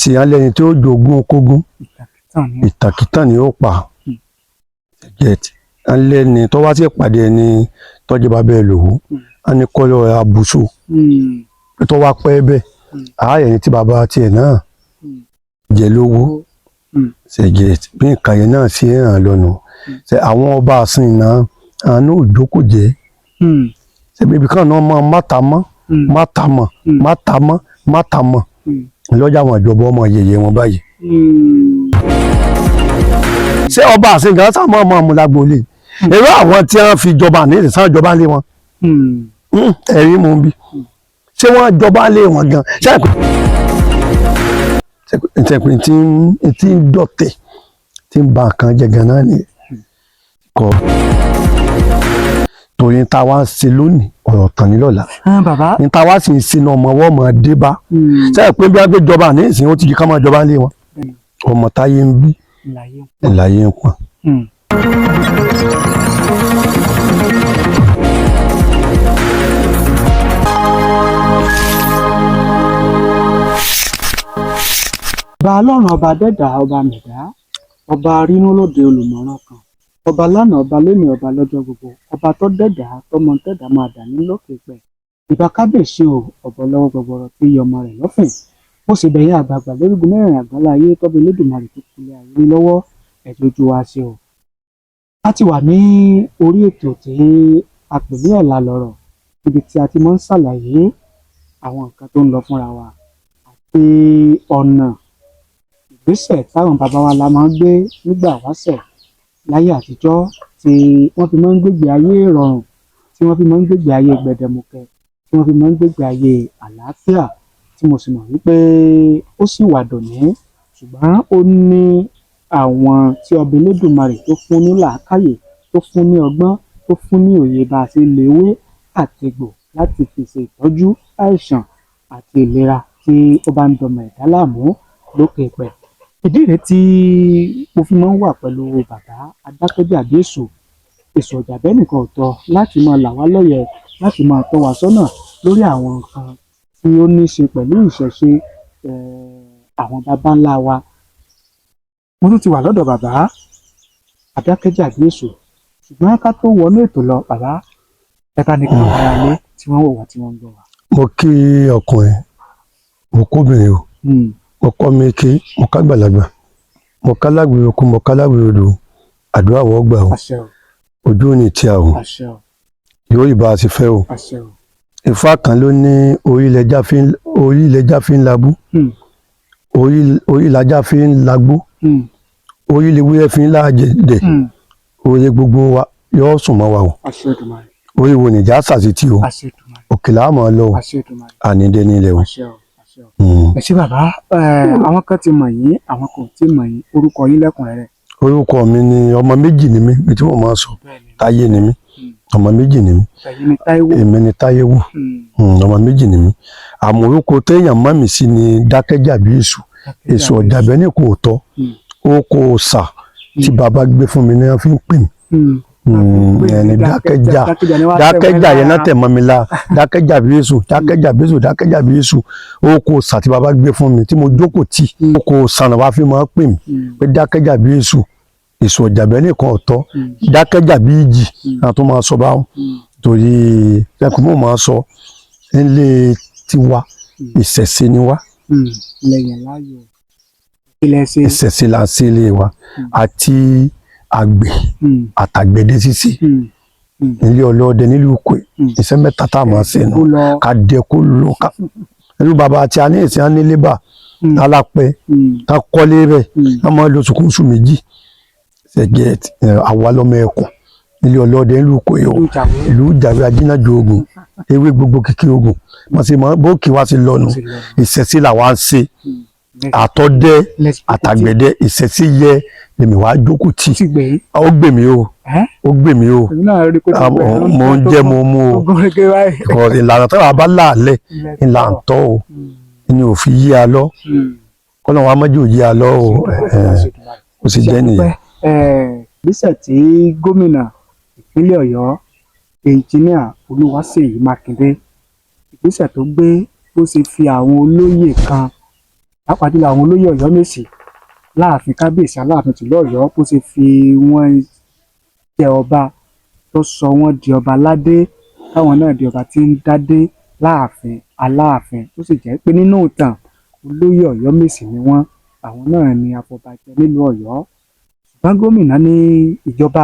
Tí wọ́n lẹ́ni tí ó jogún kógún, Ìtàkìtàn ni. Ìtàkìtàn ni ó pa. Get wọ́n lẹ́ni tó wá sí ìpàdé ẹni tọ́jú bàbá ẹ̀ lòwú, wọ́n ní kọ́ lọ́ọ́ abùsù tó wá pẹ́ bẹ́ẹ̀, ààyè ni tí bàbá tiẹ̀ náà jẹ lówó. Ṣe get bí nǹkan yẹn náà ṣe ń hàn lọ́nu ṣe àwọn ọba àsìn náà àánú òjókòó jẹ́ ṣe bíbí kan náà máa máta mọ́, máta mọ́, máta mọ́, máta mọ́ lọ́jà àwọn ìjọba ọmọ yẹ̀yẹ́ wọn báyìí. Ṣé ọba àsìn gan sáà máa máa mú lágboolé èrò àwọn tí wọ́n fi jọba ní ìsàn jọba lé wọn? Ẹ̀rí mú bí ṣé wọ́n jọba lé wọn gan? Ṣé ìtẹ̀pẹ̀ tí ń dọ̀tẹ̀ tí ń ba nǹkan jẹ́ gan náà nìyẹn kọ́, torí ta wá ń ṣe lónìí ọ̀rọ̀ tàn ní lọ́la. Ah, bàbá. Ní ta wá sì ń ṣe ní ọmọ ọwọ́ ọmọ dé bá. Ṣé ẹ pé bí wọ́n gbé jọba ní ìsìn, ó ti di ká máa jọba lé wọn, ọmọ táyé ń bí Láyé. ìlàyé ń pọ̀n. Ọba ọlọ́run, ọba dẹ́dà, ọba mẹ̀dá, ọba rínúlóde, olùmọ̀ràn kan, ọba lánàá, ọba lónìí, ọba lọ́jọ́ gbogbo, ọba tó dẹ́dà tọmọ tẹ́dà máa dà ní lókè pẹ̀. Ìbà kábíyèsí o, ọ̀bọ lọ́wọ́ gbọgbọrọ tí yọ ọmọ rẹ̀ lọ́fìn. Mo sì bẹ̀yìn àgbààgbà lórígun mẹ́rin àgbáńlá ayé tọ́bi Elédùmarè tó kulẹ̀ ayé lọ́wọ́ ẹ̀jẹ̀ ojú wa ṣe o. A ti wà ní orí ètò tí a pè ní Ẹ̀là Lọ̀rọ̀, níbi tí a ti máa ń ṣàlàyé àwọn nǹkan tó ń lọ fúnra wa àti ọ̀nà ìgbésẹ̀ táwọn bàbá wa la máa ń gbé nígbà wáṣẹ̀ láyé àtijọ́, tí wọ́n fi máa ń gbégbé ayé ìrọ̀rùn, tí wọ́n fi máa ń gbégbé ayé gbẹdẹmukẹ, tí wọ́n fi máa ń gbégbé ayé àlàáfíà, tí mo sì mọ̀ wípé ó sì wà dòní, ṣùgbọ́n ó ní àwọn tí ọba Elédùmarè tó fún ní làákàyè, tó fún ní ọgbọ́n, tó fún ní òye bá a ṣe lè wé àtegbò láti fi ṣe ìtọ́jú àìsàn àti ìlera tí ó bá ń dọmọ ẹ̀dá láàmú lókè pẹ̀. Ìdí rèé tí mo fi máa ń wà pẹ̀lú bàbá Adákẹ́jà bí èso èso ọ̀jà bẹ́ẹ̀ nìkan ò tọ́ láti máa là wá lọ́yẹ̀, láti máa tọ́ wa sọ́nà lórí àwọn nǹkan tí ó ní í ṣe pẹ̀lú ìṣẹ̀ṣe àwọn baba ńlá wa. Mo tún ti wà lọ́dọ̀ bàbá Adákẹ́jà bí èso, ṣùgbọ́n ká tó wọnú ètò lọ, bàbá, ẹ bá ní kí àwọn ará ilé tí wọ́n wò wá, tí wọ́n ń gbọ́ wá. Mo kí ọkùnrin, mo kóbìnrin o. Mo kọ́ mi kí mo ká gbàlagbà, mo ká lágbèrè oko, mo ká lágbèrè odò. Àdúrà wọ́n gbà o. Àṣẹ o. Ojú ò ní tí a o. Àṣẹ o. Yóò ìbá a ti fẹ́ o. Àṣẹ o. Ifá kan ló ní orí lẹja fi ń labú, orí lajá fi ń lagbó, orí lewúrẹ́ fi ń láàjẹ dẹ̀. Orí gbogbo wa yóò sùn mọ́ wa o. Àṣẹ Èdùmàrè. Orí wo nìjà sàṣetì o. Àṣẹ Èdùmàrè. Òkè làá máa lọ o. Àṣẹ Èdùmàrè. Ànídé nílẹ̀ o. Àṣẹ o, àṣẹ o. Ẹ ṣé bàbá. Àwọn kan ti mọ̀ yín, àwọn kan ò tí mọ̀ yín. Orúkọ yín lẹ́kùnrẹ́rẹ́. Orúkọ mi ni, ọmọ méjì ni mí bí tí mo máa sọ. Bẹ́ẹ̀ni. Táyé ni mí, ọmọ méjì ni mí. Ẹ̀yin ni Táíwò. Èmi ni Táyéwò. Ọmọ méjì ni mí, àmọ́ orúkọ téèyàn mọ̀ mí sí ni Dákẹ́jà bí èṣù, èṣù ọ̀jàbẹ́ ní kò tọ́. Ó kò sà tí bàbá gbé fún mi ní wọ́n fi ń pè mí. Ẹni Dákẹ́jà, Dákẹ́jà yẹn náà tẹ̀ mọ́ mi la, Dákẹ́jà bí èṣù, Dákẹ́jà bí èṣù, Dákẹ́jà bí èṣù. Ó kò sà tí bàbá gbé fún mi tí mo jókòó tì, ó kò sà náà wá fi máa pè mí pé Dákẹ́jà bí èṣù, èṣù ọ̀jàbẹ́ nìkan ọ̀tọ̀, Dákẹ́jà bí ìjì náà tó máa sọ báwọn, torí ẹkùn mọ́ máa sọ nílé tiwa, ìṣẹ̀ṣe ni wá. Lẹ́yìn láàyò ilẹ̀ ṣe. Ìṣẹ̀ṣe là ń ṣe ilé wa, àti àgbẹ̀ àtàgbẹ̀dẹ ṣíṣe nílé ọlọ́dẹ nílùú Ìkòyí. Iṣẹ́ mẹ́ta tá a máa ṣe nù. Kó lọ. Ká dẹ kó lọ ká irú bàbá àti àní ìsìn anílébà alápẹ ká kọ́lé rẹ̀, ká máa lo sùkúrùsù méjì ṣẹ̀gẹ̀ àwa lọ́mọ ẹ̀kọ́ nílé ọlọ́dẹ nílùú Ìkòyí o. Ìlú Ìjàwé. Ìlú Ìjàwé, ajínájú ogun, ewé gbogbo kìkì ogun wọ́n sì mọ bóòkì wá sí lọ́nu. Sì lọ́nu. Ìṣẹ̀ṣe làwa ń ṣe, àtọdẹ àtàgbẹ̀dẹ, ìṣẹ̀ṣe yẹ lèmi wàá jókòó tì. Ti gbé. Ó gbè mí o. Ẹ́. Ó gbè mí o. Èmi náà rí kó ti gbé. Mo ń jẹ́ mo mú o. Ogun rege báyìí. Because ìlànà táwa bá láàlẹ̀ ìlà ń tọ́ o ni ò fi yí a lọ, kọ́nà wa mọ́jú yí a lọ o. Ó sì jẹ́ nìyẹn. Ìgbésẹ̀ tí gómìnà ìpínlẹ̀ Ọ̀yọ́, ẹnjìníà Olúwaṣèyí Mákindé, ìgbésẹ̀ tó gbé, bó ṣe fi àwọn olóyè kan Pàápàá jùlọ àwọn olóyè Ọ̀yọ́mèsì láàfin kábíyèsí Aláàfin tìlú Ọ̀yọ́, bó ṣe fi wọ́n jẹ ọba, tó sọ wọ́n di ọba ládé, táwọn náà di ọba tí ń dádé láàfin Aláàfin, tó sì jẹ́ pé nínú ìtàn, olóyè Ọ̀yọ́mèsì ni wọ́n, àwọn náà ni afọbajẹ nílùú Ọ̀yọ́. Ṣùgbọ́n gómìnà ní ìjọba,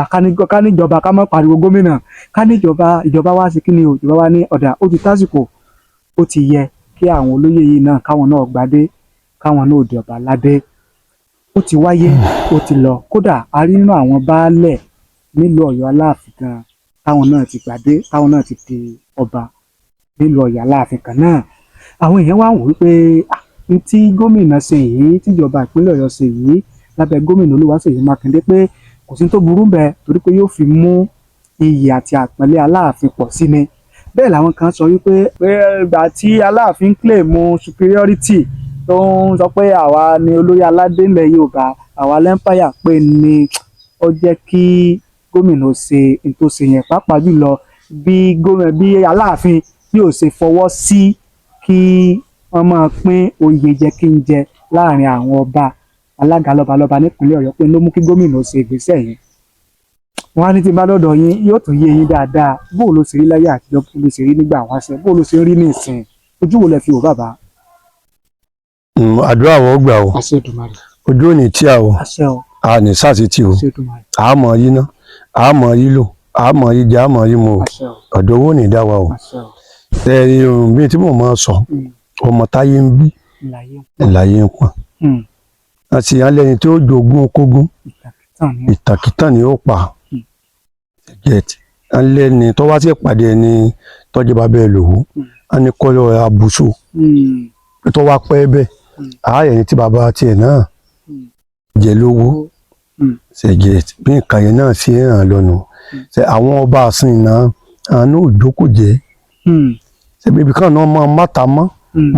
káníjọba, ká má pariwo gómìnà, káníjọba, ìjọba wá sí kíni o, ìjọba wá ní ọ̀dà, ó ti tásìkò, ó ti yẹ kí àwọn olóyè yìí náà, káwọn náà gbadé, káwọn náà di ọba ládé. Ó ti wáyé, ó ti lọ. Kódà a rí nínú àwọn baálẹ̀ nílùú Ọ̀yọ́ Aláàfin gan táwọn náà ti gbadé, táwọn náà ti di ọba nílùú Ọ̀yọ́ Aláàfin kan náà. Àwọn èèyàn wá ń wò wípé, ah, n tí gómìnà ṣe yìí, tíjọba ìpínlẹ̀ Ọ̀yọ́ ṣe yìí lábẹ́ gómìnà Olúwaṣèyí Mákindé, pé kò sí tó burú bẹ́ẹ̀, torí pé yóò fi mú iyì àti àpọ́nlé Aláàfin pọ̀ sí ni. Bẹ́ẹ̀ làwọn kan sọ wípé pé ìgbà tí Aláàfin claim superiority, tó ń sọ pé àwa ni olórí aládé ilẹ̀ Yorùbá, àwa l'empire, pé ni ó jẹ́ kí gómìnà ṣe n tó ṣe yẹn, pàápàá jùlọ bí gómìnà, bí Aláàfin yóò ṣe fọwọ́ sí kí wọ́n máa pín oyè jẹ kí n jẹ láàrin àwọn ọba alága lọ́balọ́ba nípínlẹ̀ Ọ̀yọ́, pé ló mú kí gómìnà ṣe ìgbésẹ̀ yẹn. Wọ́n á ní tí n bá dọ́dọ̀ yín, yóò tún yé yín dáadáa. Bó ló ṣe rí láyé àtijọ́, bó ló ṣe rí nígbà wáṣẹ̀, bó ló ṣe rí ní ìsìn, ojú wo lẹ fi wò, bàbá? Àdúrà wọ́n gbà o. Àṣẹ Èdùmàrè. Ojú òní tí a o. Àṣẹ o. A ní sàṣetì o. Àṣẹ Èdùmàrè. Àmọ́ yín ná, àmọ́ yín lò, àmọ́ yín jẹ, àmọ́ yín mu o. Àṣẹ o. Ọ̀dọ̀ owó ní dá wa o. Àṣẹ o. Ẹ bí tí mò ń máa sọ, ọmọ táyé ń bí ìlàyé ìlàyé ń pọ̀n àti alẹ́ni tí ó jogún kógún. Ìtàkìtàn ni. Ìtàkìtàn ni ó pa get alẹ́ni tó wá sí ìpàdé ẹni tọ́jú bàbá ẹ lòwú á ní kọ́lọ́ abùsù tó wá pẹ́ bẹ́ẹ̀, ààyè ni tí bàbá tiẹ̀ náà jẹ lówó. Ṣe get bí nǹkan yẹn náà ṣe ń hàn lọ́nu ṣe àwọn ọba àsìn náà, àánú òjókòó jẹ́ ṣe bíbí kan náà máa máta mọ́,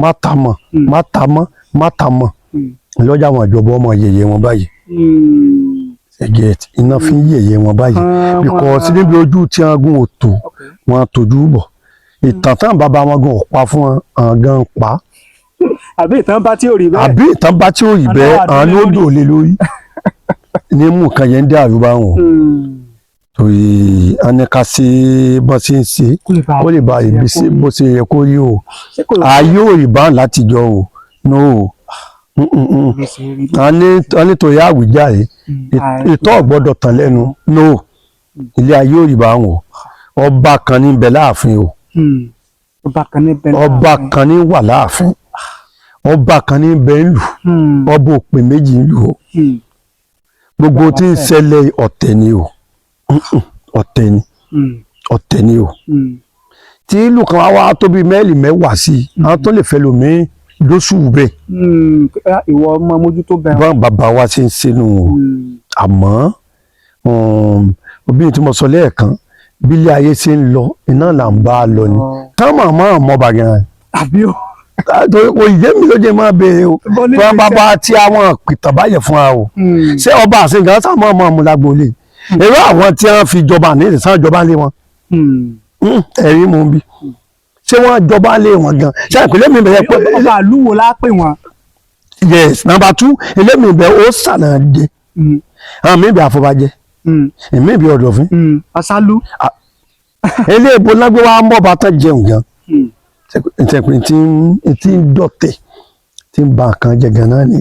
máta mọ́, máta mọ́, máta mọ́ lọ́jà àwọn ìjọba ọmọ yẹ̀yẹ́ wọn báyìí. Ṣe get iná fi ń yẹ̀yẹ́ wọn báyìí because níbi ojú tí wọn gún òtò wọn tójú bọ̀, ìtàn tán bàbá wọn gan ọ̀pá fún wọn, àwọn gan pa. Àbí ìtàn bá tí ò rí bẹ́ẹ̀. Àbí ìtàn bá tí ò rí bẹ́ẹ̀, àwọn ló dò lé lórí ní mú nǹkan yẹn ń dàrú báwọn, torí a ní ká ṣe bó ṣe ń ṣe kó lè bá kó lè ba ìbísí bó ṣe yẹ kó rí o. Ṣé kò Ayé ò rí bá látijọ́ o, no o. lè ṣe rí? A ní torí àwíjàre ìtọ́ gbọ́dọ̀ tàn lẹ́nu, no, ilé ayé ò rí bá wọn. Ọba kan ní bẹ láàfin o. Ọba kan ní bẹ́ẹ̀. Ọba kan ní wà láàfin, ọba kan ní bẹ ń lù, ọba òpè méjì ń lù o. Gbogbo tí ń ṣẹlẹ̀, ọ̀tẹ̀ ni o. Ọ̀tẹ̀ ni, ọ̀tẹ̀ ni o. Tí ìlú kan wá wá tó bí mẹ́ẹ̀lì 10 sí i, àwọn tó lè fẹ́ lòmíín lóṣù bẹ́ẹ̀. Ìwọ ọmọ mójútó bẹ́ẹ̀. Bọ́n bàbá wa ṣe ń ṣe nù o. Àmọ́ obìnrin tí mo sọ lẹ́ẹ̀kan, bílé ayé ṣe ń lọ, iná là ń bá a lọ ni tán màmá àmọ́ bàgàn. Àbí o. Torí kò yé mi ló jẹ́ máa béèrè o. Bọ́ nínú fún iṣẹ́. bàbá tí àwọn pìtàn báyẹn fún wa o, ṣé ọba àṣẹ sáà máa máa mú lágboolé èrò àwọn tí wọ́n fi jọba ní ìsàn jọba lé wọn? Ẹ̀rí mú bí ṣé wọ́n jọba lé wọn gan, ṣé ìpínlẹ̀ mi bẹ̀rẹ̀ pé Ọba àlúwo la pè wọn. Yes, number two, elémi bẹ̀ ó sànà jẹ, àwọn mi bẹ̀ àfọbàjẹ, èmi bẹ̀ ọ̀dọ̀fín. Aṣálú. Eléèbó lágbé wa ń bọ̀ bá tán jẹun gan ṣẹpin tí ń dọ̀tẹ̀, tí ń ba nǹkan jẹ gan náà ni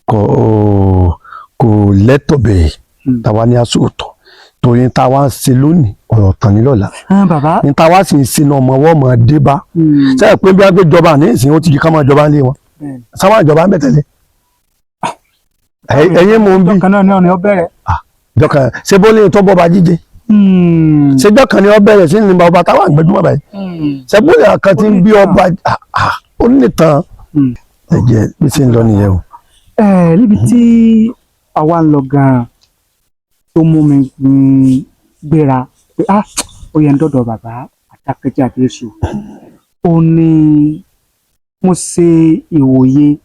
kò lẹ́tọ̀ bẹ́ẹ̀. Tàwa ní aṣòótọ́, torí táwa ń ṣe lónìí, ọ̀rọ̀ tán ní lọ́la. Bàbá. Ní táwa sì ń ṣe náà, ọmọ ọwọ́ ọmọ dé bá sẹ́yìn pé bí wọ́n gbé jọba ní ìsìn, ó ti di ká máa jọba lé wọn sáwọn ìjọba ń bẹ̀ tẹ́lẹ̀. Ẹ̀yin mò ń bí. Ọkàn náà ni ó bẹ̀rẹ̀. Jọkàn ṣé bó lè tó bọ́ba jíjẹ, ṣé jọkàn ni ó bẹ̀rẹ̀ sí ní ọba táwa ń gbẹdúmọ̀ báyìí, ṣé bó lè kan ti ń bí ọba ó nìtàn ẹ̀jẹ̀ bí ṣe ń lọ nìyẹn o. Ẹ níbi tí àwa ń lọ gan-an tó mú mi gbéra pé ah, ó yẹ ń dọ̀dọ̀ bàbá Adákẹ́jà Èṣù, ó ní mo ṣe ìwòye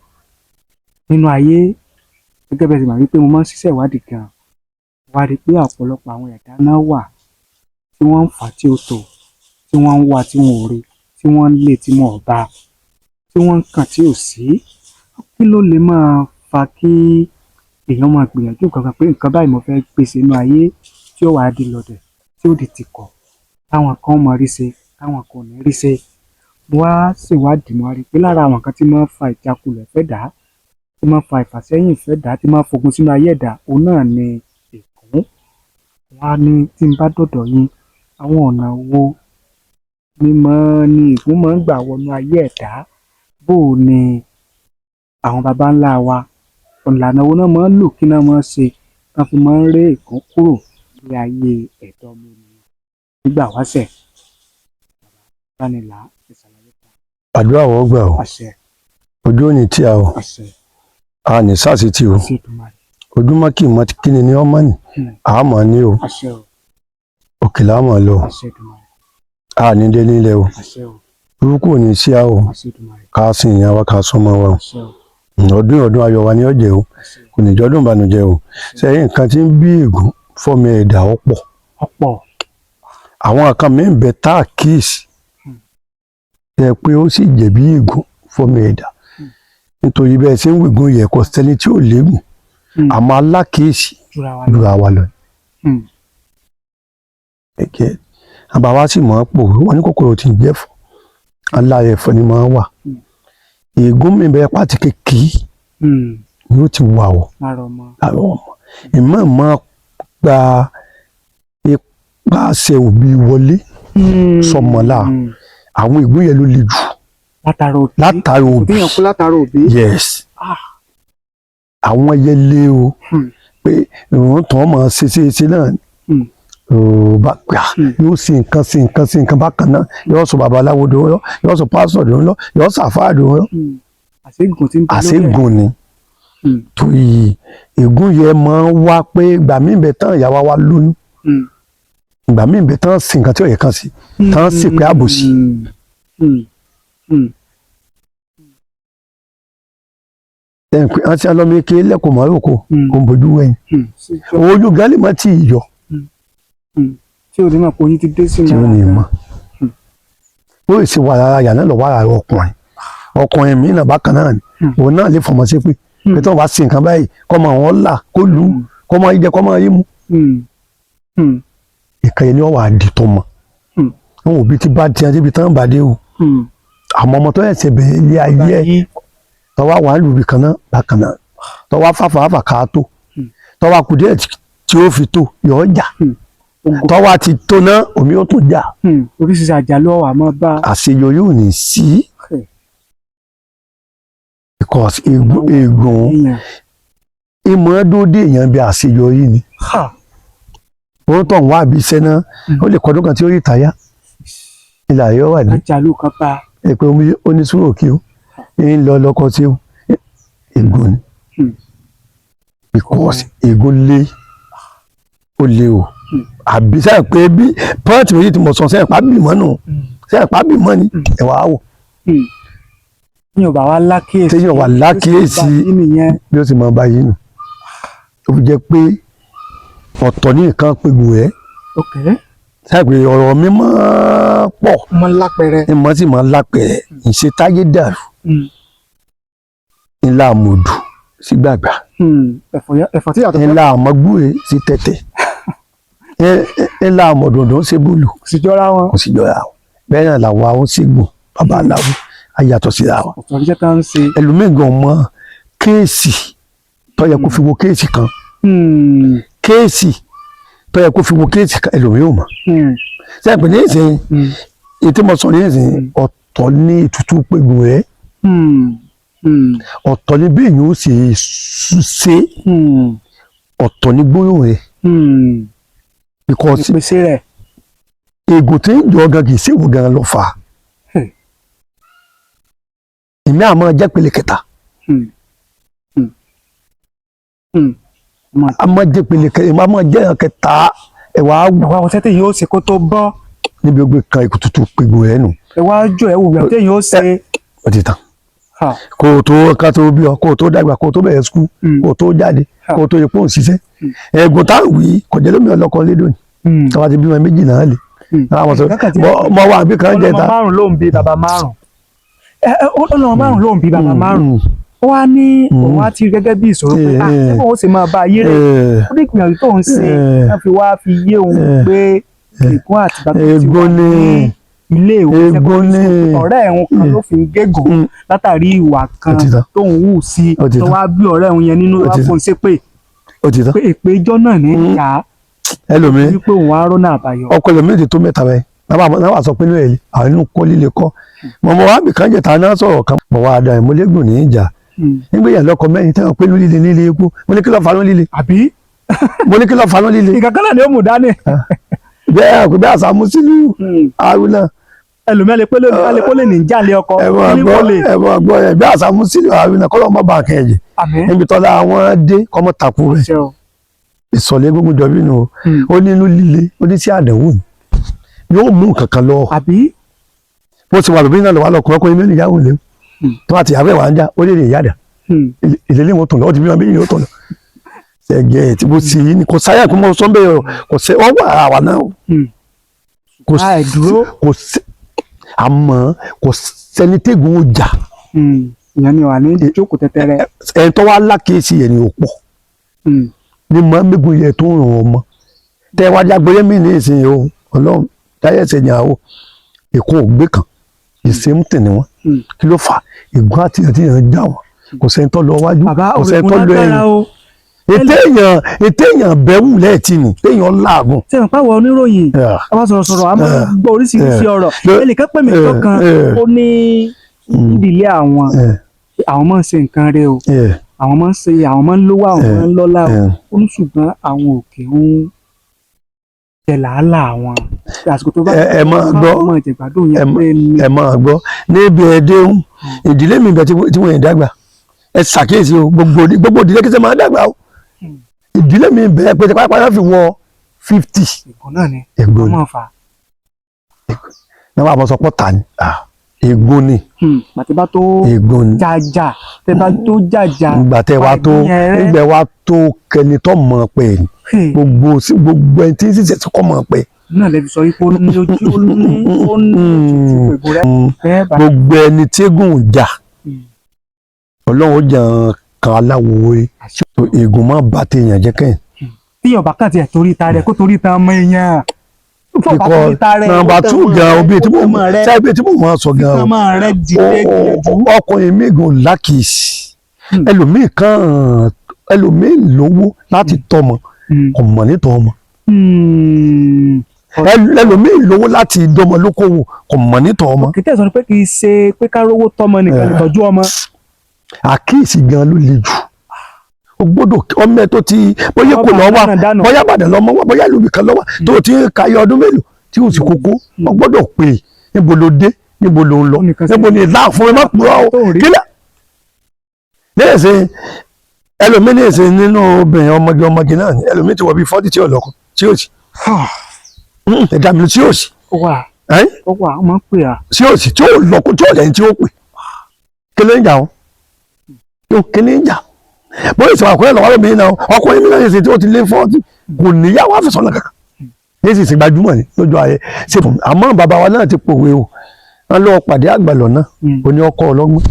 nínú ayé gẹ́gẹ́ bẹ́ẹ̀ sì mọ̀ wípé mo máa ń ṣiṣẹ́ ìwádìí gan-an, wá rí i pé ọ̀pọ̀lọpọ̀ àwọn ẹ̀dá náà wà tí wọ́n ń fà tí ó tò, tí wọ́n ń wá tí wọn ò rí, tí wọ́n ń lé tí wọn ò bá, tí wọ́n ń kàn tí ò sí. Kí ló lè máa fa kí èèyàn máa gbìyànjú nǹkan kan pé nǹkan báyìí mo fẹ́ gbèsè inú ayé, tí ó wàá di lọ́dẹ̀, tí ó di tìkọ̀, táwọn kan mọ̀ rí ṣe, táwọn kan ò ní rí ṣe? Mo wá ṣèwádìí, mo wá rí i pé lára àwọn nǹkan tí máa ń fa ìjákulẹ̀ fẹ́ dà, tí máa ń fa ìfàsẹ́yìn fẹ́ dà, tí máa ń fogun sínú ayé ẹ̀dá, òun náà ni ègún. Wá ní tí n bá dọ̀dọ̀ yín, àwọn ọ̀nà wo ni mọ́ ni ègún máa ń gbà wọnú ayé ẹ̀dá? Bó o ní àwọn baba ńlá wa, ìlànà wo náà máa ń lò, kí náà máa ń ṣe tán fi máa ń ré ègún kúrò ní ayé ẹ̀dá ọmọ ènìyàn nígbà wáṣẹ̀? Bánilá ìsàlàyé fún wa. Àdúrà wọ́n gbà o. Àṣẹ. Ojú òní tí a o. Àṣẹ. A ní sáàsì tí o. Àṣẹ Èdùmàrè. Ojúmọ́ kì í mọ kí ni ní ọmọ nì. Àmọ́ ní o. Àṣẹ o. Òkè láàmọ̀ lọ. Àṣẹ Èdùmàrè. A ní dé nílẹ̀ o. Àṣẹ o. Burúkú ò ní sí a o. Àṣẹ Èdùmàrè. Ká sin ìyá wa, ká sọmọ wa o. Àṣẹ o. Ọdún ọdún ayọ̀ wa ni ó jẹ́ o. Àṣẹ o. Kò ní jọ́dún ìbànújẹ́ o. Sẹ́yìn nǹkan tí ń bí ègún fọ́mi ẹ̀dá ọ̀pọ̀. Ọ̀pọ̀. Àwọn kan mi ń bẹ tá a kíyèsí ẹ pé ó sì jẹ̀bi ègún fọ́mi ẹ̀dá, nítorí bẹ́ẹ̀ ṣe ń wègún yẹ kò sẹ́ni tí ò léegun, àmọ́ alákìísí jura wa lọ. jura wa lọ. Ẹ̀kẹ́ àbáwá sì mọ̀ ọ́n pò wọ́n ní kòkòrò tí ń jẹ́fọ́ aláyẹ̀fọ́ ni máa ń wà. Ègún mi bẹ pàtí kékeré ni ó ti wà o lára ọmọ. Lára ọmọ ìmọ̀ mọ́ gba ipasẹ̀ òbí wọlé sọmọlá. Àwọn ègún yẹn ló le jù. Látara òbí. Látara òbí. Òbí yẹn kú látara òbí. Yes. Àwọn yẹn lé o pé ìwọ̀n tó mọ̀ ṣe ṣe ṣe náà ò bá gbà yóò ṣe nǹkan ṣe nǹkan ṣe nǹkan bákan náà, yóò sọ babaláwo dòun lọ, yóò sọ pásítọ̀ dòun lọ, yóò sọ àfáà dòun lọ. Àṣégùn tí ń bẹ lórí ẹ̀. Àṣégùn ni. Torí ègún yẹn máa ń wá pé ìgbà míì bẹ tán ìyàwó wa lóyún, ìgbà míì bẹ tán sí nǹkan tí ò yẹ kán sí tán sì pé àbòsí. Ẹ̀ pé àti alọ́mọ eke lẹ́kọ̀ọ́ mọ́ òkò kò ń bójú wẹ̀yìn. Ojú gálí mọ́ tí ì yọ. Tí o ní mọ̀ pé oyin ti dé sí tí ó ní mọ́ ó sì wà lára yà náà lọ wà lára ọkùnrin ọkùnrin mi náà bákan náà ni. Òun náà lè fọmọ sí pé pé tí wọn bá ṣe nǹkan báyìí kọ́ mọ àwọn là kó lù ú kọ́ mọ jẹ kọ́ mọ yín mu. Ìkànnì ni wọ́n wà á di tọmọ. Wọn òbí ti bá tiẹ̀ débi tán bá dé o. Àmọ́ ọmọ tó ẹ̀sẹ̀ bẹ̀rẹ̀ ilé ayé ẹ̀ tọ́wá wà lùbì kan náà bákan náà, tọ́wá fàfàfà ká tó, tọ́wá kù díẹ̀ tí ó fi tó yọ̀ ọ́ jà, tọ́wá ti tó náà omi ó tún jà. Oríṣiríṣi àjálù ọ̀wà máa bá. Àṣeyọrí ò ní sí because ègún èèyàn. Ìmọ̀ dóde èèyàn bí àṣeyọrí ni. Ó tọ̀ ń wá àbí iṣẹ́ náà, ó lè kọ́dún kan tí ó rí ìtayá ilà yóò wà ní. Àjálù kan bá. Ẹ pé ó ní sùúrù kí ó ń lọ lọ́kọ tí ó ègún ni. Because ègún lé ó lé o. Àbí sẹ́yìn pé bí pọ́ǹtì méjì tí mo sọ sẹ́yìn pàbí mọ́ nù sẹ́yìn pàbí mọ́ ni ẹ̀wà á wò. Téèyàn bá wá lákìyèsí. Téèyàn wà lákìyèsí. Yìí nìyẹn. Bí ó sì máa bá yìí nù ó fi jẹ́ pé ọ̀tọ̀ ní nǹkan pégun rẹ̀. Sẹ́yìn pé ọ̀rọ̀ mi máa pọ̀. Mọ lápẹẹrẹ. Ìmọ̀ sì máa lápẹ̀rẹ̀ ìṣetáyé dàrú ńlá àmọ̀dù sí gbàgbà. Ẹ̀fọ́ tí yàtọ̀. Ńlá àmọ́gbúre sí tẹ̀tẹ̀, ńlá àmọ̀dùndún sí búlù. Kò sì jọra wọn. Kò sì jọra wọn. Bẹ́ẹ̀ náà làwọn àwọn ṣègùn babaláwo á yàtọ̀ síra wọn. Ọ̀tọ̀ níṣẹ́ tá ń ṣe. Ẹlòmíì gan mọ kéèsì tó yẹ kó fi wo kéèsì kan, kéèsì tó yẹ kó fi wo kéèsì kan, ẹlòmíì ò mọ̀. Sẹ́yìn pé ní ìsìn ètò ìmọ̀sán ní ìsìn ọ̀tọ̀ ní ètùtù pégun rẹ̀, ọ̀tọ̀ ní bí èèyàn ó ṣe ṣe, ọ̀tọ̀ ní gbólóhùn rẹ̀ because ìpèsè rẹ̀. Ègò tí ń jọ gan kì í ṣèwò gan lọ fà á. Èmi àmọ́ jẹ́ pele kẹta. Àmọ́ jẹ́ pele kẹta, èmi àmọ́ jẹ́ ìran kẹta ẹ̀wà á wù. Ẹ̀wà ọ̀sẹ̀ téèyàn ó ṣe kó tó bọ́. Níbi ó gbé kan ikú tuntun pégun rẹ̀ nù. Ẹ̀wà jọ ẹ̀wù rẹ̀ téèyàn ó ṣe. Ó ti tán. Kó o tó ká tó bí ọ, kó o tó dàgbà, kó o tó bẹ̀rẹ̀ skul, kó o tó jáde, kó o tó yẹ kó o ṣiṣẹ́ ẹ̀gùn táwọn wí kò jẹ́ lómi ọlọ́kọ lédò ní tọ́wá ti bímọ méjì náà lè àwọn sọ mọ wà bí kan jẹ ta. Ọlọ́mọ márùn ló ń bí bàbá márùn. Ọlọ́mọ márùn ló ń bí bàbá márùn. Ó wá ní òun á ti rí gẹ́gẹ́ bí ìṣòro pé ah, ṣé bóun ó sì máa bá ayé rẹ̀. Ó ní ìgbìyànjú tóun ṣe wọ́n fi wá fi yé òun pé ègún àtìgbà tó ti wà Ègún ni. ní ilé ìwé Ègún secondary ni. school, ọ̀rẹ́ òun kan ló fi ń gégùn látàrí ìwà kan Ó ti tán. tóun hù sí, Ó ti tó tán. wá bí ọ̀rẹ́ òun yẹn nínú, Ó wá ti tán. fún un ṣépè Ó ti tán. pé èpè ijọ́ náà ní ìyá Ẹlòmíín wípé òun á rọ́nà àbáyọ. ọkọ ẹlòmíín ti tó mẹ́ta báyìí, náà wà sọ pé inú ẹ̀ àwọn inú kọ́ líle kọ́ mọ̀mọ́ wa bìkan jẹ̀ta náà sọ̀rọ̀ kan mọ̀ wá dà ìmọ̀lẹ́gùn ní ìjà nígbà yẹn lọ́kọ mẹ́rin tẹ́wọ̀n pé inú líle nílé epo. Mo ní kí ló fa inú líle? Àbí? Mo ní kí ló fa inú líle? Nǹkan kan náà ni ó mú dání. Bẹ́ẹ̀ kò bẹ́ẹ̀ àṣà Musiliu Haruna. Ẹlòmíín lè pé lónìí lè kó lè ní jàlé ọkọ Ẹ máa ní gbọ́ kò lè. Ẹ máa gbọ́ ẹ bẹ́ẹ̀ àṣà Musiliu Haruna kọ́ lọ́mọ bá kẹ́ ẹ̀jẹ̀ Àmín. níbi tọ́lá àwọn dé kọ́mọ takú rẹ̀. Ṣé o. Ìsọ̀lẹ̀ gbogbo jọbí nù o. Ó ní inú líle, ó ní sí àdánwò ni yóò mú nǹkan kan lọ. Àbí? Bó ti wà lóbi náà lọ́wọ́ lọkùnrin ọkùnrin mi níyàwó lé tó àti ìyàwó ẹ̀ wà ń já, ó lè lè yáda ìdílé wọn tó lọ, ó ti bí wọn bí yóò tó lọ ṣẹgẹ tí mo sì yí ni kò sáyà kó mọ sọ́nbẹ́ yọ kò sẹ́ ọ wà àwà náà kò sí Àìdúró. Kò sí, àmọ́ kò sẹ́ni tẹ́gùn ó jà. Ìyẹn ni wà ní jókòó tẹ́tẹ́rẹ́. Ẹni tó wá lákèésí yẹn ni ò pọ̀ ní mọ́ mẹ́gun yẹn tó ń ràn ọmọ tẹ́ wájú agbóyè mi ní ìsìn o. Ọlọ́run táyẹ̀sẹ̀ ní àwọ̀ èkó ògbé kan ìsèmùtì ni wọ́n. Kí ló fà ègún àti àti yẹn já wọn? Kò sẹ́ni tó lọ wájú, Bàbá, kò sẹ́ni òrùn tó lọ ẹ̀yìn. lágbára o. Ètè èèyàn, ètè èèyàn bẹ́wù lẹ́ẹ̀tì ni téèyàn láàgùn. Sẹ́wọ̀n pàwọ̀ oníròyìn àwọn sọ̀rọ̀sọ̀rọ̀ a máa ń gbọ́ oríṣiríṣi ọ̀rọ̀. Ẹnìkan pè mí lọ́kàn, ó ní ìdílé àwọn, àwọn máa ń ṣe nǹkan rẹ o, àwọn máa ń ṣe, àwọn máa ń lówó, àwọn máa ń lọ́lá o. Ó ní ṣùgbọ́n àwọn òkè ń jẹ làálàá àwọn àsìkò tó bá Ẹ máa gbọ́. ọmọ ìjẹ̀gbádùn yẹn pé ní Ẹ máa gbọ́ níbi ẹ̀ẹ́dẹ́hùn ìdílé mi bẹ tí wọ́n yẹn dàgbà. Ẹ ṣàkíyèsí o, gbogbo ìdílé kí sẹ́ máa dàgbà o. Ìdílé mi bẹ pé pápá fi wọ 50. Ègún náà ni. Ègún wọ́n ni. máa fà á. Náà wà á sọ pọ̀ tà ní ègún ni. Pàtí bá tó Ègún ni. jàjà, tẹ bá tó jàjà. Ìgbà tẹ wá tó ìgbà wa tó kẹni tó mọ̀ pé gbogbo sí gbogbo ẹni tí ń ṣiṣẹ́ tí kò mọ̀ pé Náà lè fi sọ wípé ó ní ojú, ó ní ojú ègún rẹ bẹ́ẹ̀ bá. Gbogbo ẹni tí ègún ò jà, Ọlọ́run ó jẹ́ kan aláwo rẹ̀. Ègún má bà téèyàn jẹ́ kẹ́yìn. Tí ọba kan tiẹ̀ torí ta rẹ̀ kó torí ta ọmọ èèyàn tó bá torí ta rẹ̀ Number two gan, obi tí mo sẹ́yìn tí mo máa sọ gan ọmọ rẹ̀ dìde gbìyànjú. ọkùnrin mi gan lákìsì, ẹlòmíì kan, ẹlòmíì lówó láti tọ́mọ, kò mọ̀ nítọ́ ọmọ. Ẹlòmíì lówó láti dọ́mọ lókòwò, kò mọ̀ nítọ́ ọmọ. Kì í tẹ̀sán pé kì í ṣe pé ká rówó tọ́mọ nìkan lè tọ́jú ọmọ. Àkíyèsí gan ló le jù. O gbọ́dọ̀ ọmọ ẹ tó ti bóyá kò lọ wá, Ọba dànù. bóyá Ìbàdàn lọmọ wá, bóyá ìlú ibìkan lọ wá tó ti ń ka iye ọdún mélòó tí o sì kókó, o gbọ́dọ̀ pè é, níbo ló dé, níbo ló ń lọ, Ó nìkan sí. níbo ni ìlà fún ẹ má purọ́ o. Tó rí. Kílẹ̀ léèṣe ẹlòmíì léèṣe nínú obìnrin ọmọge ọmọge náà ni ẹlòmíì ti wọ bíi 40 tí ò lọ́kọ tí ò sí ẹ̀dá mi tí ò sí. Ó wà. Ẹ́ Ó wà, ó máa ń pè á. tí ò sí, tí ò lọ́kọ, tí ò lẹ́yìn tí ó pè, kí ló ń jà wọ́n yóò, kí ló ń jà bóyá ìsọ̀rọ̀ àkúrẹ́ lọ́wọ́ lómi náà. Ọkùnrin mi náà ṣe tí ó ti lé 40, kò níyàwó àfẹ́sọ́nà kankan, ní sì sì gbajúmọ̀ ni lójú ayé ṣe fún mi. Àmọ́ bàbá wa náà ti pòwe o, wọn lọ pàdé àgbà lọ́nà, ó ní ọkọ ọlọ́gbọ́n,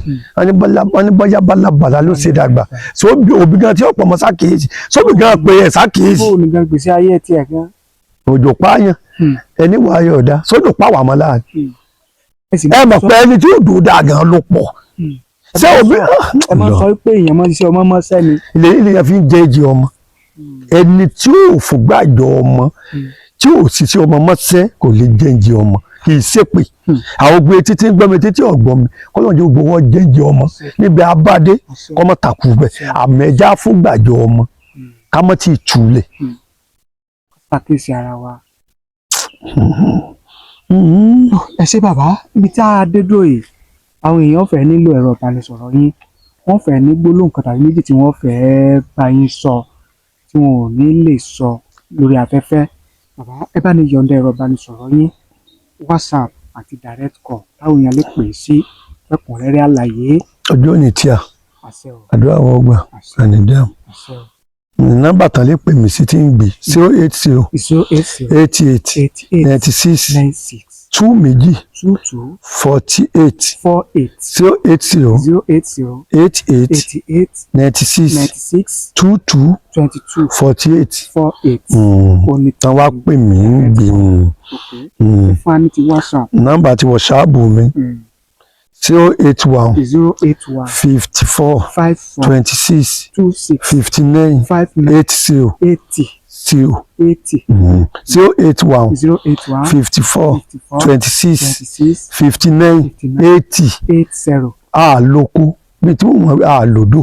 wọn ní bọ́yá bálabàlá ló ṣe dàgbà sóbi òbí gan tí ọ̀pọ̀ ọmọ sákèésì sóbi gan pé ẹ̀ sákèésì. Fóònù gan gbèsè ayé ẹ̀ tiẹ̀ gan. Òjò pààyàn ẹni wàá yọ̀ ọ̀dà sódò pàwọ́ àmọ́ láàrin. Ẹ sì Ẹ mọ̀ pé ẹni tí ò dùn dáa gan ló pọ̀ ṣé òbí. Ẹ máa sọ pé èèyàn máa ń ṣiṣẹ́ ọmọ mọ́ṣẹ́ ni. Ilé ilé yẹn fi ń jẹ́ ẹ̀jẹ̀ ọmọ. Ẹni tí ò fògbàjọ ọmọ, tí ò sì sí ọmọ mọ́sẹ́, kò lè jẹ́ ẹ̀jẹ̀ ọmọ. Kì í ṣépè àwọn ògbé títí ń gbọ́ mi, títí ọ̀gbọ́n mi, kọ́lọ́n jẹ́ gbogbo wọn jẹ́ ẹ̀jẹ̀ ọmọ níbi abáde kọ́mọ takù bẹ̀ àmọ́ ẹja fúgbàjọ ọmọ kámọ́ tí ì túlẹ̀. Pàkíyèsí ara wa. Ẹ ṣé bàbá, ibi tá a dé dúró yìí, àwọn èèyàn fẹ́ nílò ẹ̀rọ ìbánisọ̀rọ̀ yín, wọ́n fẹ́ ní gbólóhùn kan tàbí méjì tí wọ́n fẹ́ bá yín sọ tí wọn ò ní lè sọ lórí afẹ́fẹ́. Bàbá, ẹ bá ní yọ̀ǹda ẹ̀rọ ìbánisọ̀rọ̀ yín, WhatsApp àti direct call táwọn èèyàn lè pè sí fẹ́kùnrẹ́rẹ́ àlàyé. Ọjọ́ òní tí a Àṣẹ o. Àdúrà wọn gbà. Àṣẹ. Ànídàmú. Àṣẹ o. Nọ́mbà tán lè pè mí sí tí ń gbé: 080 080 88 88 96 96 Two méjì 22 48 48 080 080 88 88 96 96 22 22 48. 48. Òní Tán wá pè mí ń gbì Fún wa ní ti WhatsApp. Nọ́mbà tí WhatsApp mi 081 081 54 54 26 26 59 59 80 80 0 80. 081 081 54 54 26 26 59 59 80. 80. Àlòkù bíi tí wọ́n àlòdò,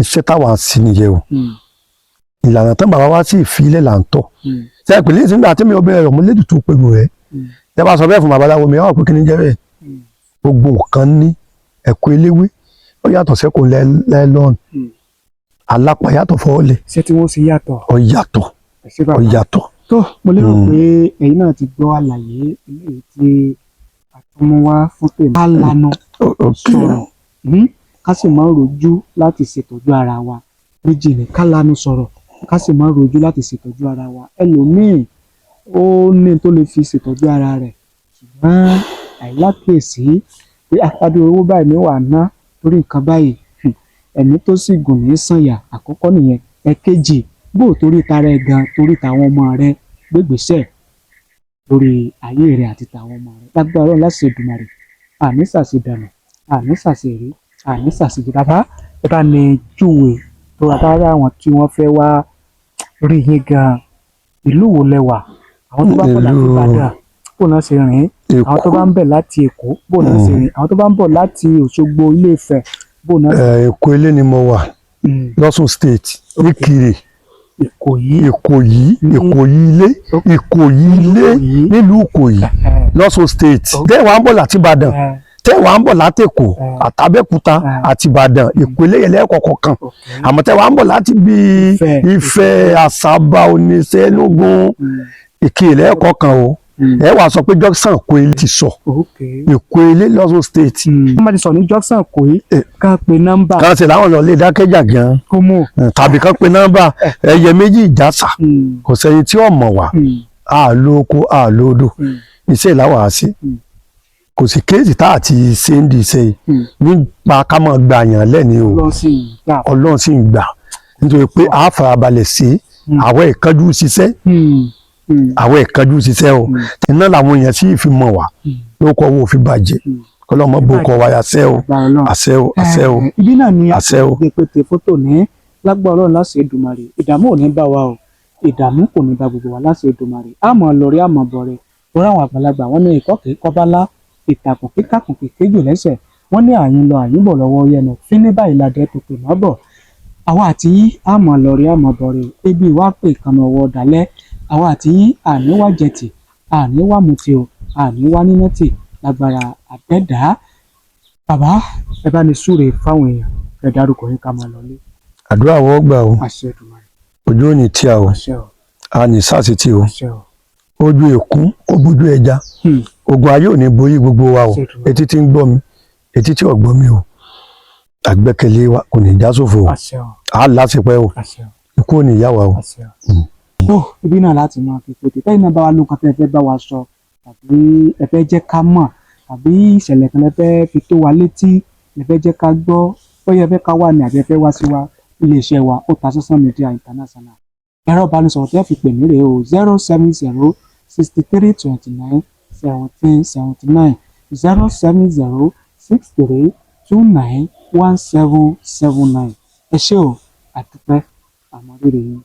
iṣẹ́ táwa ń sí nìyẹn o. Ìlànà tán bàbá wa sì fi ilẹ̀ là ń tọ̀. Ṣe ìpínlẹ̀ ìsìngbà tí mi ò bẹ̀rẹ̀ ọ̀mú létùtù pẹ̀lú rẹ̀, tẹ́ bá sọ bẹ́ẹ̀ fún babaláwo mi, ọ̀ pé kí ni jẹ́ bẹ́ẹ̀. Gbogbo nǹkan ní ẹ̀kọ́ eléwé, ó yàtọ̀ sẹ́kọ̀ọ́ lẹ́lọ́ọ̀nù. Alápá yàtọ̀ fọ́ọ̀lẹ̀. Iṣẹ́ tí wọ́n ṣe yàtọ̀. Ó yàtọ̀. Ẹ ṣé Ó bàbá. yàtọ̀. Tó mo lérò pé ẹ̀yin náà ti gbọ́ àlàyé eléyìí tí a tún mú wá fún tèmi. Ká lanu sọ̀rọ̀, ká sì má rojú láti ṣètọ́jú ara wa. Méjì ni ká lanu sọ̀rọ̀, ká sì má rojú láti ṣètọ́jú ara wa. Ẹlòmíì ó ní tó lè fi ṣètọ́jú ara rẹ̀, ṣùgbọ́n àìlákìyèsí pé apádé owó báyìí ni wàá ná torí nǹkan báyìí. Ẹ̀mí tó sì gùn ní sànyà àkọ́kọ́ nìyẹn. Ẹ̀kejì, bó o torí tara ẹ̀ gan, torí tàwọn ọmọ rẹ, gbégbèsè lórí ayé rẹ àti tàwọn ọmọ rẹ. Lágbára Ọlọ́run láti Èdùmàrè, àní ṣàṣedànù, àní ṣàṣeré, àní ṣàṣejù. Bàbá, ẹ bá ní júwe tó bá rá àwọn tí wọ́n fẹ́ wá rí yín gan, ìlú wo lẹ wà? Àwọn tó bá bọ̀ láti Ìbàdàn, bó náà ṣe rìn? Àwọn tó bá ń bẹ̀ láti Èkó, bó náà ṣe rìn? Àwọn tó bá ń bọ̀ láti Òṣogbo, Ilé-Ifẹ̀, bó náà ṣe Èkó ilé ni mo wà, lọ́sùn State, Níkirè. Ìkòyí. Ìkòyí. Ìkòyí ilé, Ìkòyí ilé, nílùú Ìkòyí, lọ́sùn State. Tẹ́ wàá ń bọ̀ láti Ìbàdàn, tẹ́ wàá ń bọ̀ láti Èkó àtàbẹ́òkúta àti Ìbàdàn, ìpínlẹ̀ yẹn lẹ́ẹ̀kọ̀ọ̀kan kan. Àmọ́ tẹ́ wàá ń bọ̀ láti bí Ifẹ̀, Àsàbà, Oníṣẹ́, Enugu, Ìkirè lẹ́ẹ̀kọ̀ọ̀kan o. Ẹ wàá sọ pé Junction Èkó ilé ti sọ Èkó ilé, lọ́sùn State. Wọ́n máa ti sọ ní Junction Ìkòyí, ká pe nọ́mbà. Kan ṣe làwọn lọ lè dákẹ́jà gan. Kó mú. Tàbí kan pe nọ́mbà ẹyẹ méjì ìjàsà. Kò sẹ́yìn tí ò mọ̀ wá. Àlò oko, àlò odò, iṣẹ́ ìlàwọ̀ àṣẹ. Kò sí case tá àti ṣe ń di iṣẹ́ yìí nípa ká máa gbà yàn lẹ́ni o. Ọlọ́run sì ń gbà. Ọlọ́run sì ń gbà, nítorí pé a farabalẹ̀ sí àwọn ìkánjú ṣiṣẹ́, àwọn ìkánjú ṣiṣẹ́ o. Iná làwọn èèyàn sì fi mọ̀ wá lóko owó fi bàjẹ́. Kọlọ́mọ bó kọ wáyà ṣẹ́ o. Àṣẹ o, àṣẹ o. Ibi náà ni Àṣẹ o. gbé pété fótó ní. Lágbára Ọlọ́run láṣẹ Èdùmàrè, ìdààmú ò ní bá wa o, ìdààmú kò ní bá gbogbo wa láṣẹ Èdùmàrè. Àmọ́ lọrí, àmọ́ bọrẹ torí àwọn àgbàlagbà wọn ní ìkọ́ kìí kọ́bálá, ìtàkùn kíkàkùn kìí kéjò lẹ́sẹ̀. Wọ́n ní àyín lọ àyín bọ̀ lọ́wọ́ yẹnu fíní báyìí ládẹ tó pè mọ́ bọ̀. Àwa àti yín àmọ́ lọrí, àmọ́ bọrẹ. Ebi ìwà pè kànnà ọwọ́ dalẹ̀. Àwa àti yín àníwá jẹtì, àníwá mutì o, àníwá níná tì lágbára àdẹ́dàá. Bàbá, ẹ bá ní súre fáwọn èèyàn, ẹ dárúkọ yín ká máa lọlé. Àdúrà wọ́n gbà o. Àṣẹ Èdùmàrè. Ojú ò ní tí a o. Àṣẹ o. A ní sáàsì tí o. Àṣẹ o. Ojú èkún ó bójú ẹja. Ogun ayé ò ní borí gbogbo wa o. Àṣẹ Èdùmàrè. Etí tí ń gbọ́ mi, etí tí ò gbọ́ mi o, àgbẹ́kẹ̀lé wa kò ní já sófo o. Àṣẹ o. A lásìpẹ́ o. Àṣẹ o. Ikú ò ní yá wa o. Àṣẹ o. Tó ibi náà láti máa fi pété tẹ́yìn náà bá wa lóko tẹ́ ẹ fẹ́ bá wa sọ, tàbí ẹ fẹ́ jẹ́ ká mọ̀, tàbí ìṣẹ̀lẹ̀ kan lẹ fẹ́ fi tó wa létí, lẹ fẹ́ jẹ́ ká gbọ́, bóyá ẹ fẹ́ ká wà ní àbí ẹ fẹ́ wá sí wa iléeṣẹ́ wa Otasansan Media International. Ẹ̀rọ ìbánisọ̀rọ̀ tẹ́ fi pè mí rèé o: 070 63 29 17 79, 07063291779. Ẹ ṣé o, àdúpẹ́, àmọ́ rírì yín.